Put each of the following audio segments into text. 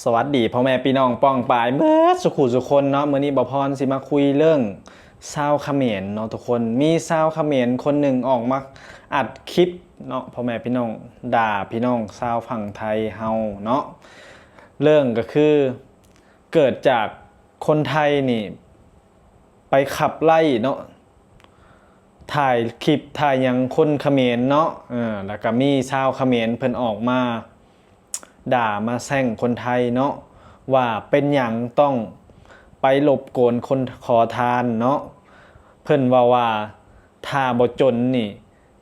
ສະຫວັດດີພໍ່ແມ່ພີ່ນ້ອງປ້ອງປາຍເບິດສູ່ຄູ່ສູ່ຄົນເນາະ. ມື້ນີ້ບ່າວພອນຊິມາຄຸຍເລື່ອງຊາວຂະເໝນເນາະທຸກຄົນ. ມີຊາວຂະເໝນຄົນໜຶ່ງອອກມາອັດຄລິບເນາະ ພໍ່ແມ່ພີ່ນ້ອງ ດ່າພີ່ນ້ອງຊາວຝັ່ງໄທເຮົາເນາະ. ເລື່ອງກໍຄືເກີດຈາກຄົນໄທນີ້ໄປຂັບໄລ່ເນາະ ຖ່າຍຄລິບຖ່າຍຫຍັງຄົນຂະເໝນເນາະ. ເອີ ແລ້ວກໍມີຊາວຂະເໝນເພິ່ນອອກມາ ດ່າມາແຊ່ງຄົນໄທເນາະ ວ່າເປັນຫຍັງຕ້ອງໄປລົບກວນຄົນຂໍທານເນາະ. ເພິ່ນເວົ້າວ່າ ຖ້າບໍ່ຈົນນີ້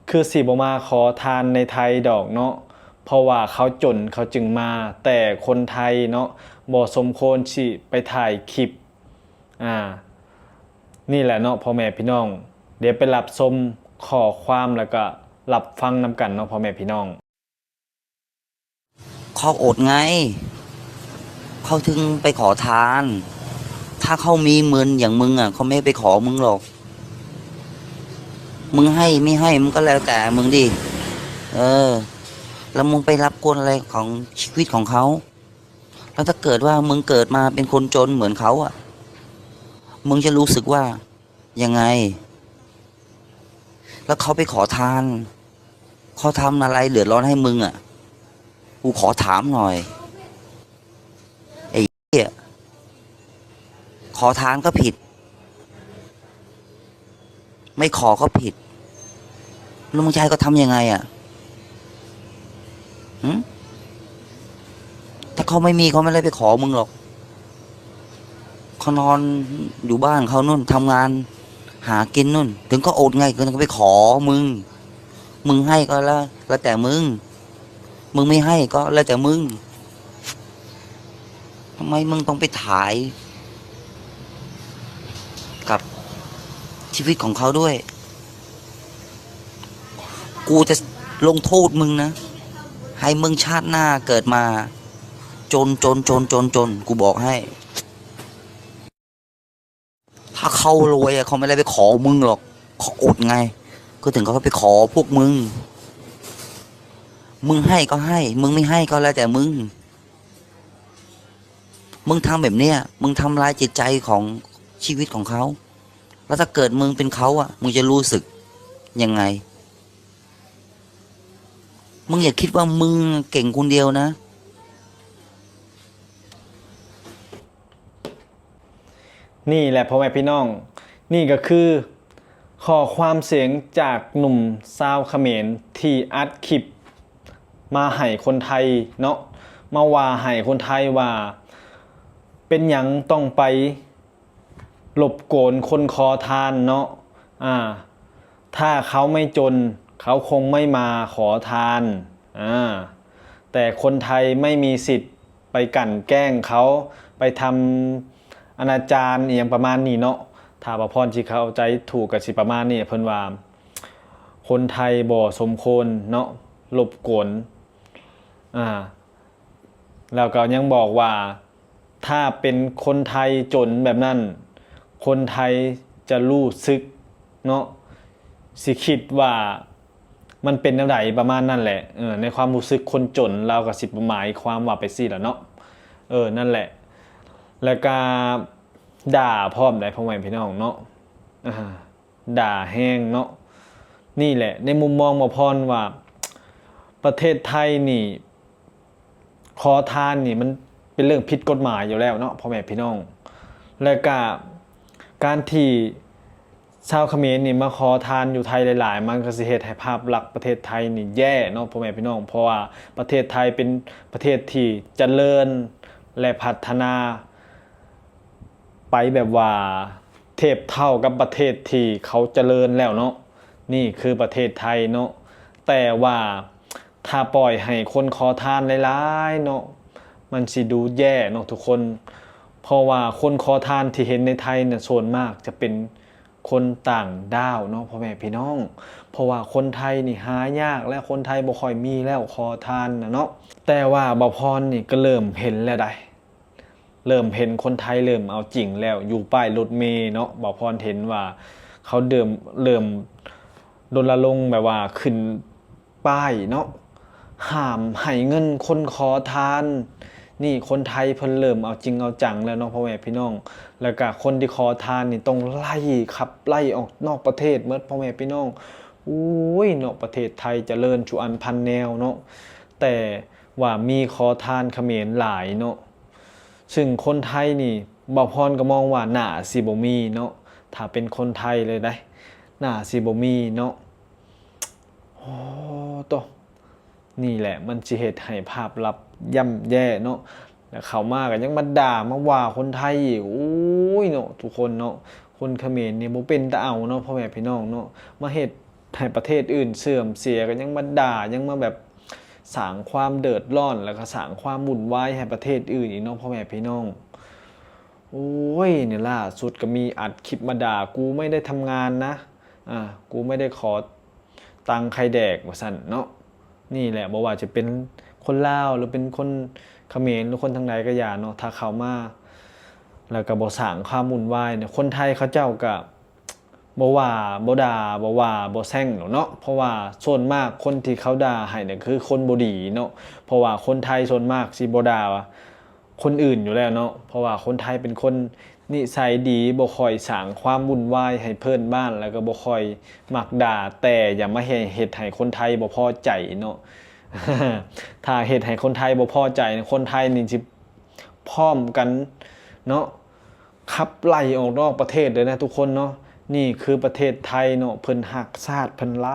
ຄືຊິບໍ່ມາຂໍທານໃນໄທດອກເນາະ ເພາະວ່າເຂົາຈົນເຂົາຈຶ່ງມາ, ແຕ່ຄົນໄທເນາະ ບໍ່ສົມຄວນຊິໄປຖ່າຍຄລິບ. ອ່າ ນີ້ແຫຼະເນາະ ພໍ່ແມ່ພີ່ນ້ອງ, ດຽວໄປຮັບຊົມຂໍ້ຄວາມ ແລ້ວກໍຮັບຟັງນຳກັນເນາະ ພໍ່ແມ່ພີ່ນ້ອງ. ເຂົາອົດໄງ ເຂົາເຖິງໄປຂໍທານ. ຖ້າເຂົາມີເງິນຢ່າງມຶງອະ ເຂົາໄມ່ໄປຂໍມຶງຫຼອກ. ມຶງໃຫ້ໄມ່ໃຫ້ມັນກໍແລ້ວແຕ່ມຶງດິ. ເອີ ແລ້ວມຶງໄປຮັບກວນອະໄລຂອງຊີວິດຂອງເຂົາ? ແລ້ວຖ້າເກີດວ່າມຶງເກີດມາເປັນຄົນຈົນເໝືອນເຂົາອະ ມຶງຈະຮູ້ສຶກວ່າຍັງໄງ? ແລ້ວເຂົາໄປຂໍທານ ເຂົາທຳອະໄລເດືອດຮ້ອນໃຫ້ມຶງອະ? ກູຂໍຖາມໜ່ອຍ ໄອ້ເຫຍ ຂໍທານກໍຜິດ ໄມ່ຂໍກໍຜິດ ແລ້ວມຶງຈະໃຫ້ເຂົາທຳຍັງໄງອະ? ຫື? ຖ້າເຂົາໄມ່ມີ ເຂົາໄມ່ໄດ້ໄປຂໍມຶງຫຼອກ. ເຂົານອນຢູ່ບ້ານເຂົານູ້ນ ທຳງານຫາກິນນູ້ນ ເຖິງເຂົາອົດໄງ ເຂົາກໍໄປຂໍມຶງ. ມຶງໃຫ້ກໍແລ້ວ ແລ້ວແຕ່ມຶງ ມຶງໄມ່ໃຫ້ກໍແລ້ວແຕ່ມຶງ. ທຳໄມມຶງຕ້ອງໄປຖ່າຍກັບຊີວິດຂອງເຂົາດ້ວຍ? ກູຈະລົງໂທດມຶງນະ ໃຫ້ມຶງຊາດໜ້າເກີດມາຈົນ ຈົນ ຈົນ ຈົນ ຈົນ ກູບອກໃຫ້. ຖ້າເຂົາລວຍ ເຂົາໄມ່ໄດ້ໄປຂໍມຶງຫຼອກ ເຂົາອົດໄງ ກໍເຖິງເຂົາໄປຂໍພວກມຶງ. ມຶງໃຫ້ກໍໃຫ້ ມຶງໄມ່ໃຫ້ກໍແລ້ວແຕ່ມຶງ. ມຶງທຳແບບເນີ້ຍ ມຶງທຳລາຍຈິດໃຈຂອງຊີວິດຂອງເຂົາ. ແລ້ວຖ້າເກີດມຶງເປັນເຂົາອະ ມຶງຈະຮູ້ສຶກຍັງໄງ? ມຶງຢ່າຄິດວ່າມຶງເກັ່ງຄົນດຽວນະ. ນີ້ແຫຼະພໍ່ແມ່ພີ່ນ້ອງ, ນີ້ກໍຄືຂໍ້ຄວາມສຽງຈາກໜຸ່ມຊາວຂະເໝນທີ່ອັດຄລິບມາໃຫ້ຄົນໄທເນາະ, ມາວ່າໃຫ້ຄົນໄທວ່າ ເປັນຫຍັງຕ້ອງໄປລົບກວນຄົນຂໍທານເນາະ. ອາ ຖ້າເຂົາໄມ່ຈົນ ເຂົາຄົງໄມ່ມາຂໍທານ. ອາ ແຕ່ຄົນໄທໄມ່ມີສິດ ໄປກັ່ນແກ້ງເຂົາ ໄປທຳອະນາຈານອີ່ຫຍັງປະມານນີ້ເນາະ. ຖ້າບ່າວພອນຊິເຂົ້າໃຈຖືກກໍຊິປະມານນີ້ ເພິ່ນວ່າຄົນໄທບໍ່ສົມຄວນເນາະ ລົບກວນ. ອາ ແລ້ວກໍຍັງບອກວ່າ ຖ້າເປັນຄົນໄທຈົນແບບນັ້ນ ຄົນໄທຈະຮູ້ສຶກເນາະ ຊິຄິດວ່າ ມັນເປັນແນວໃດ ປະມານນັ້ນແຫຼະ. ເອີ ໃນຄວາມຮູ້ສຶກຄົນຈົນ ລາວກໍຊິໝາຍຄວາມວ່າໄປຊີ້ແຫຼະເນາະ. ເອີ ນັ້ນແຫຼະ ແລ້ວກະດ່າພ້ອມໄດ໋ ພໍ່ແມ່ພີ່ນ້ອງເນາະ. ອາ ດ່າແຮງເນາະ. ນີ້ແຫຼະ ໃນມຸມມອງບ່າວພອນວ່າ ປະເທດໄທນີ້ ຂໍທານນີ້ມັນເປັນເລື່ອງຜິດກົດໝາຍຢູ່ແລ້ວເນາະ ພໍ່ແມ່ພີ່ນ້ອງ. ແລະກະການທີ່ຊາວຂະເໝນນີ້ມາຂໍທານຢູ່ໄທຫຼາຍໆ ມັນກໍຊິເຮັດໃຫ້ພາບລັກປະເທດໄທນີ້ແຍ່ເນາະ ພໍ່ແມ່ພີ່ນ້ອງ. ເພາະວ່າປະເທດໄທເປັນປະເທດທີ່ຈະເລີນ ແລະພັດທະນາໄປແບບວ່າທຽບເທົ່າກັບປະເທດທີ່ເຂົາຈະເລີນແລ້ວເນາະ. ນີ້ຄືປະເທດໄທເນາະ. ແຕ່ວ່າ ຖ້າປ່ອຍໃຫ້ຄົນຂໍທານຫຼາຍໆເນາະ ມັນຊິດູແຍ່ເນາະທຸກຄົນ. ເພາະວ່າຄົນຂໍທານທີ່ເຫັນໃນໄທນະ ສ່ວນມາກຈະເປັນຄົນຕ່າງດ້າວເນາະ ພໍ່ແມ່ພີ່ນ້ອງ. ເພາະວ່າຄົນໄທນີ້ຫາຍາກແລ້ວ ຄົນໄທບໍ່ຄ່ອຍມີແລ້ວຂໍທານນະເນາະ. ແຕ່ວ່າບ່າວພອນນີ້ກໍເລີ່ມເຫັນແລ້ວໃດ໋ ເລີ່ມເຫັນຄົນໄທເລີ່ມເອົາຈິງແລ້ວ. ຢູ່ປ້າຍລົດເມເນາະ ບ່າວພອນເຫັນວ່າເຂົາເລີ່ມ ເລີ່ມ ລົນລະລົງແບບວ່າຂຶ້ນປ້າຍເນາະ ຫ້າມໃຫ້ເງິນຄົນຂໍທານ ນີ້ຄົນໄທເພິ່ນເລີ່ມເອົາຈິງເອົາຈັງແລ້ວເນາະ ພໍ່ແມ່ພີ່ນ້ອງ. ແລ້ວກະຄົນທີ່ຂໍທານນີ້ຕ້ອງໄລ່ ຂັບໄລ່ອອກນອກປະເທດໝົດ ພໍ່ແມ່ພີ່ນ້ອງ. ໂອ້ຍເນາະ ປະເທດໄທຈະເລີນຊູ່ອັນພັນແນວເນາະ ແຕ່ວ່າມີຂໍທານຂະເໝນຫຼາຍເນາະ. ຊຶ່ງຄົນໄທນີ້ ບ່າວພອນກໍມອງວ່າໜ້າຊິບໍ່ມີເນາະ ຖ້າເປັນຄົນໄທເລີຍໄດ໋ ໜ້າຊິບໍ່ມີເນາະ. ໂອ້ ໂຕ ນີ້ແຫຼະ ມັນຊິເຮັດໃຫ້ພາບລັບຍ່ຳແຍ່ເນາະ ແລ້ວເຂົ້າມາກໍຍັງມາດ່າມາວ່າຄົນໄທອີກ. ໂອ້ຍເນາະ ທຸກຄົນເນາະ ຄົນຂະເໝນນີ້ບໍ່ເປັນຕາເອົາເນາະ ພໍ່ແມ່ພີ່ນ້ອງເນາະ ມາເຮັດໃຫ້ປະເທດອື່ນເສື່ອມເສຍ ກໍຍັງມາດ່າ ຍັງມາແບບສ້າງຄວາມເດືອດຮ້ອນ ແລ້ວກໍສ້າງຄວາມວຸ່ນວາຍໃຫ້ປະເທດອື່ນອີກເນາະ ພໍ່ແມ່ພີ່ນ້ອງ. ໂອ້ຍ ນີ້ລ່າສຸດກໍມີອັດຄລິບມາດ່າ ກູໄມ່ໄດ້ທຳງານນະ ອາ ກູໄມ່ໄດ້ຂໍຕັງໃຄແດກ ວ່າຊັ້ນເນາະ. ນີ້ແຫຼະ ບໍ່ວ່າຈະເປັນຄົນລາວ ຫຼືເປັນຄົນຂະເໝນ ຫຼືຄົນທາງໃດກໍຢ່າເນາະ ຖ້າເຂົ້າມາແລ້ວກໍບໍ່ສ້າງຄວາມວຸ່ນວາຍເນາະ ຄົນໄທເຂົາເຈົ້າກໍບໍ່ວ່າ ບໍ່ດ່າ ບໍ່ວ່າ ບໍ່ແຊ່ງດອກເນາະ ເພາະວ່າສ່ວນມາກຄົນທີ່ເຂົາດ່າໃຫ້ນະ ຄືຄົນບໍ່ດີເນາະ. ເພາະວ່າຄົນໄທສ່ວນມາກຊິບໍ່ດ່າ ຄົນອື່ນຢູ່ແລ້ວເນາະ ເພາະວ່າຄົນໄທເປັນຄົນນິໄສດີ ບໍ່ຄ່ອຍສ້າງຄວາມວຸ່ນວາຍໃຫ້ເພື່ອນບ້ານ ແລ້ວກໍບໍ່ຄ່ອຍມັກດ່າ. ແຕ່ຢ່າມາເຮັດ ເຮັດໃຫ້ຄົນໄທບໍ່ພໍໃຈເນາະ ຖ້າເຮັດໃຫ້ຄົນໄທບໍ່ພໍໃຈ ຄົນໄທນີ້ຊິພ້ອມກັນເນາະ ຂັບໄລ່ອອກນອກປະເທດເລີຍນະທຸກຄົນເນາະ. ນີ້ຄືປະເທດໄທເນາະ ເພິ່ນຮັກຊາດເພິ່ນຫຼ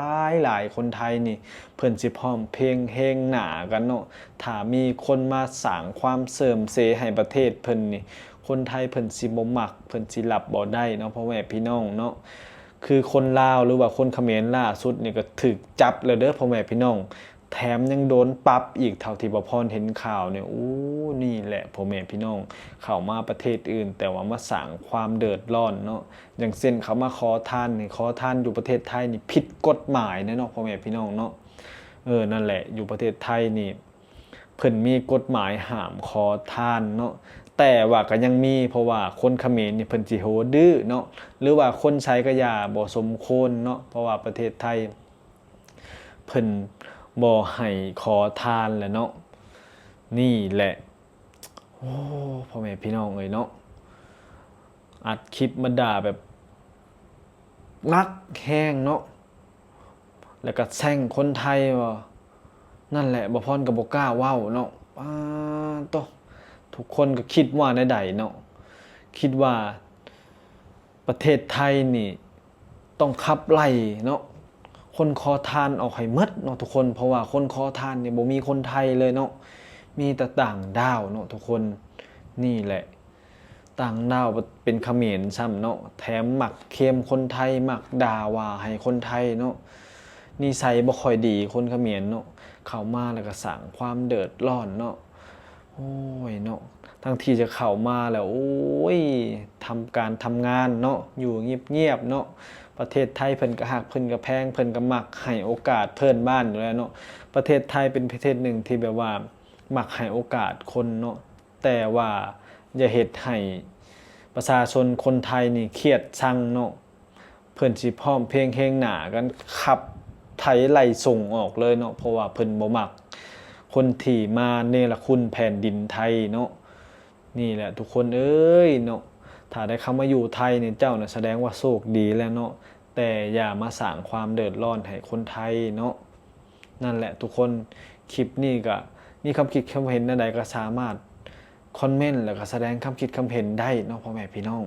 າຍໆ ຄົນໄທນີ້ ເພິ່ນຊິພ້ອມເພງເຮງໜ້າກັນເນາະ. ຖ້າມີຄົນມາສ້າງຄວາມເສື່ອມເສຍໃຫ້ປະເທດເພິ່ນນີ້ ຄົນໄທເພິ່ນຊິບໍ່ມັກ ເພິ່ນຊິຮັບບໍ່ໄດ້ເນາະ ພໍ່ແມ່ພີ່ນ້ອງເນາະ. ຄືຄົນລາວ ຫຼືວ່າຄົນຂະເໝນລ່າສຸດນີ້ກໍຖືກຈັບແລ້ວເດີ ພໍ່ແມ່ພີ່ນ້ອງ ແຖມຍັງໂດນປັບອີກ ເທົ່າທີ່ບ່າວພອນເຫັນຂ່າວນີ້. ໂອ້ ນີ້ແຫຼະ ພໍ່ແມ່ພີ່ນ້ອງ ເຂົ້າມາປະເທດອື່ນ ແຕ່ວ່າມາສ້າງຄວາມເດືອດຮ້ອນເນາະ. ຢ່າງເຊັ່ນ ເຂົາມາຂໍທານນີ້ ຂໍທານຢູ່ປະເທດໄທນີ້ຜິດກົດໝາຍເນາະ ພໍ່ແມ່ພີ່ນ້ອງເນາະ. ເອີ ນັ້ນແຫຼະ ຢູ່ປະເທດໄທນີ້ ເພິ່ນມີກົດໝາຍຫ້າມຂໍທານເນາະ ແຕ່ວ່າກໍຍັງມີ ເພາະວ່າຄົນຂະເໝນນີ້ເພິ່ນຊິໂຫດື້ເນາະ ຫຼືວ່າຄົນໃສກໍຢ່າ ບໍ່ສົມຄວນເນາະ ເພາະວ່າປະເທດໄທ ເພິ່ນບໍ່ໃຫ້ຂໍທານແຫຼະເນາະ. ນີ້ແຫຼະ ໂອ້ ພໍ່ແມ່ພີ່ນ້ອງເອີຍເນາະ ອັດຄລິບມາດ່າແບບໜັກແຮງເນາະ ແລ້ວກໍແຊ່ງຄົນໄທວ່າ ນັ້ນແຫຼະ ບ່າວພອນກໍບໍ່ກ້າເວົ້າເນາະ. ປາໂຕ ທຸກຄົນກໍຄິດວ່າແນວໃດເນາະ ຄິດວ່າ ປະເທດໄທນີ້ຕ້ອງຂັບໄລ່ເນາະ ຄົນຂໍທານອອກໃຫ້ໝົດເນາະທຸກຄົນ ເພາະວ່າຄົນຂໍທານນີ້ບໍ່ມີຄົນໄທເລີຍເນາະ ມີແຕ່ຕ່າງດ້າວເນາະທຸກຄົນ. ນີ້ແຫຼະ ຕ່າງດ້າວເປັນຂະເໝນຊ້ຳເນາະ ແຖມມັກເຄມຄົນໄທ ມັກດ່າວ່າໃຫ້ຄົນໄທເນາະ ນິໄສບໍ່ຄ່ອຍດີຄົນຂະເໝນເນາະ ເຂົ້າມາແລ້ວກໍສ້າງຄວາມເດືອດຮ້ອນເນາະ. ໂອ້ຍເນາະ ທັງທີ່ຈະເຂົ້າມາແລ້ວ ໂອ້ຍ ທຳການທຳງານເນາະ ຢູ່ງຽບໆເນາະ ປະເທດໄທເພິ່ນກໍຮັກ ເພິ່ນກໍແພງ ເພິ່ນກໍມັກໃຫ້ໂອກາດເພື່ອນບ້ານຢູ່ແລ້ວເນາະ. ປະເທດໄທເປັນປະເທດໜຶ່ງທີ່ແບບວ່າມັກໃຫ້ໂອກາດຄົນເນາະ ແຕ່ວ່າຢ່າເຮັດໃຫ້ປະຊາຊົນຄົນໄທນີ້ຄຽດຊັງເນາະ. ເພິ່ນຊິພ້ອມເພງເຮງໜ້າກັນ ຂັບໄຖໄລ່ສົ່ງອອກເລີຍເນາະ ເພາະວ່າເພິ່ນບໍ່ມັກຄົນທີ່ມາເນລະຄຸນແຜ່ນດິນໄທເນາະ. ນີ້ແຫຼະທຸກຄົນເອີຍເນາະ ຖ້າໄດ້ເຂົ້າມາຢູ່ໄທນີ້ ເຈົ້ານະສະແດງວ່າໂຊກດີແລ້ວເນາະ ແຕ່ຢ່າມາສ້າງຄວາມເດືອດຮ້ອນໃຫ້ຄົນໄທເນາະ. ນັ້ນແຫຼະທຸກຄົນ ຄລິບນີ້ກະມີຄຳຄິດຄຳເຫັນແນວໃດກໍສາມາດຄອມເມັນ ແລ້ວກໍສະແດງຄຳຄິດຄຳເຫັນໄດ້ເນາະ ພໍ່ແມ່ພີ່ນ້ອງ.